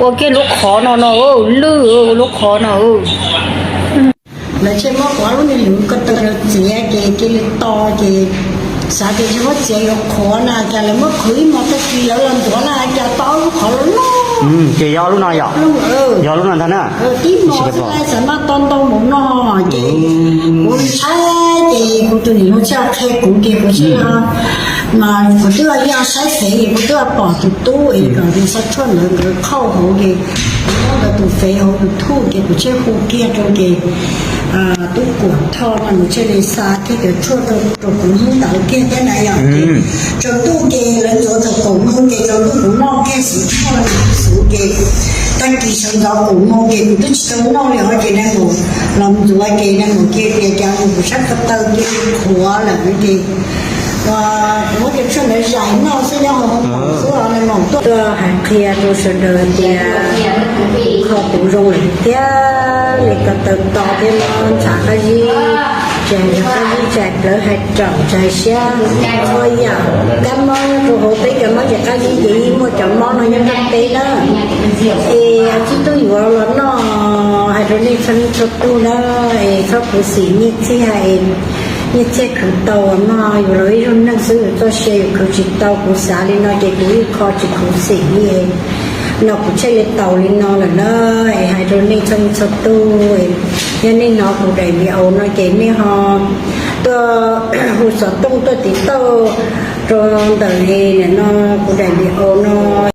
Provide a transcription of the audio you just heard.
Ua kiag lub qhov no no, lwj lub qhov no. Lawv thiaj muab kuv ob lub me lwm ko taw rau txiav ces cia li to ces xav tias tsis muab txiav yuav qhuav na, cas lawv muab qhwv ib hmos tag kis lawv los ntxuav na cas to ob lub qhov loj loj. Ces yog lub no yom? Yog lub no ntag na. Tib hmos xwb lawv xav maj to ntau mus no ces kuv ntshai ces kuv tus niam hluas thiaj qhia kuv ces kuv thiaj, mas kuv twb yog saib fev es kuv twb pom tus tub es kom nws xa tshuaj ntawd nkawd qhauj hauv ces kuv muab nkawd tus fev hauv YouTube ces kuv thiaj hu kiag rau ces tub Kuam Thoj no nws thiaj li xa kiag cov tshuaj rau rau kuv hnub ntawd kiag thiab na yom. Tsaus ntuj ces lawv ntxuav thaum kaum moos ces tsaus ntuj kuv noj kiag xwb, tshuaj xwb ces tag kis sawv ntxov kaum moos ces kuv twb tsis tau noj li os ces nais maum los ntxuav ces nais maum cia tias cas mus kuv sab ko taw cia li qhuav lawm ces kuv muab cov tshuaj ntawd zais noj xwb nyob hauv hoob xwb os, nais maum tuaj hais qhia rau sawv daws tias kuv kho kuv zoo lawm thiab li ko taw to thiab no ntshav qab zib, tsis hais ntshav qab zib tsis hais plawv hais raum tsis hais siab, txhua yam kab mob rau hauv peb cov mob ntshav qab zib ces yeej muaj cov mob no nyob rau peb na. Es tsis tub yuav los noj hais rau nej txhua leej txhua tus na, es txhob khuv xim nyiaj txiag, nyiaj txiag khwv tau no yus los ib zaug neeg xwb yus txoj sia yus khwv tsis tau, kuv xav li no ces kuv yeej kho tsis khuv xim li no kuv thiaj li tau li no lawm na. Es hais rau nej txhua leej txhua tus, yog nej hnov kuv daim video no ces nej ho tuaj hu xov tooj tuaj tiv tauj rau ntawm no kuv daim video no